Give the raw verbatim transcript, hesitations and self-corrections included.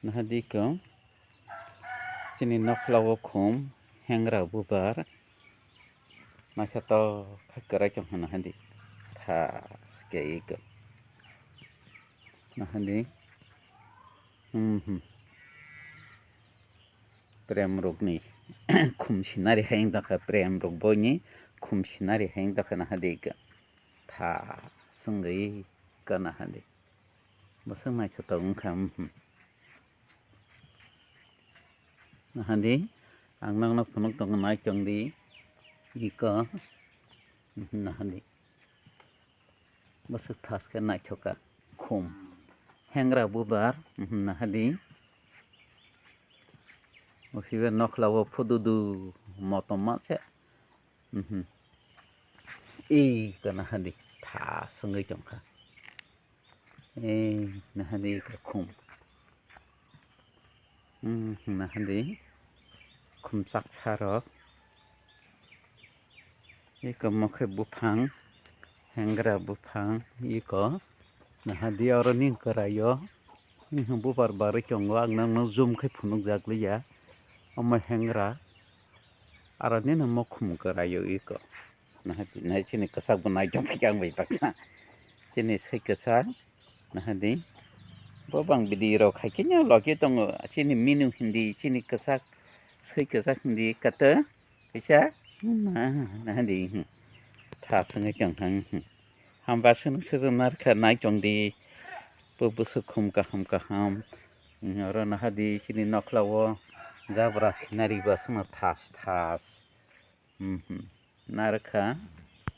Nahadi ko chini nokla o khum hengra bubar. Naisa to kha kwrai tong hana hadi. Tha ske iko. Nahadi. Hmm, hmm. Prem rokni khum sinari hai wng tongkha, prem rok boini khum sinari hai wng tongkha nahadi iko. Tha swngwi iko nahadi. Bwswk naithotok wngkha, mhm. Nahadi, ang nokno phunuk tongo, nai tongdi, iko, mhm, nahadi. Bwswk thaskhe naithok kha, khum. Hengra bubar, mhm, nahadi. Usibe nokla o phududu motom ma se. Mhm. Iko nahadi, tha swngwi tongkha. Ei, nahadi iko khum. Hmm, nahadi khum chaksa rok. Iko mokhe buphang, hengra buphang, iko nahadi oro ni kwraio. Bupar barwi tongo, ang nokno zoom khe phunukjak liya. Omo hengra, aro nini mo khum kwraio iko. Nahadi, nahai chini kwchak bo naitong khe ang bai baksa. Chini swi kwchak, nahadi. Bo bang bidi rok hai khe nw logi tongo. Chini minu hindi, chini kwchak, swi kwchak hindi, kato, kaisa, na, nahadi. Tha swngwi tong thang. Hamba sunu sunu narwkha naitong di. Bo bwswk khum kaham kaham. Oro nahadi chini nokla o jabra scenery bo aswkno thas thas. Mhm. Narwkha.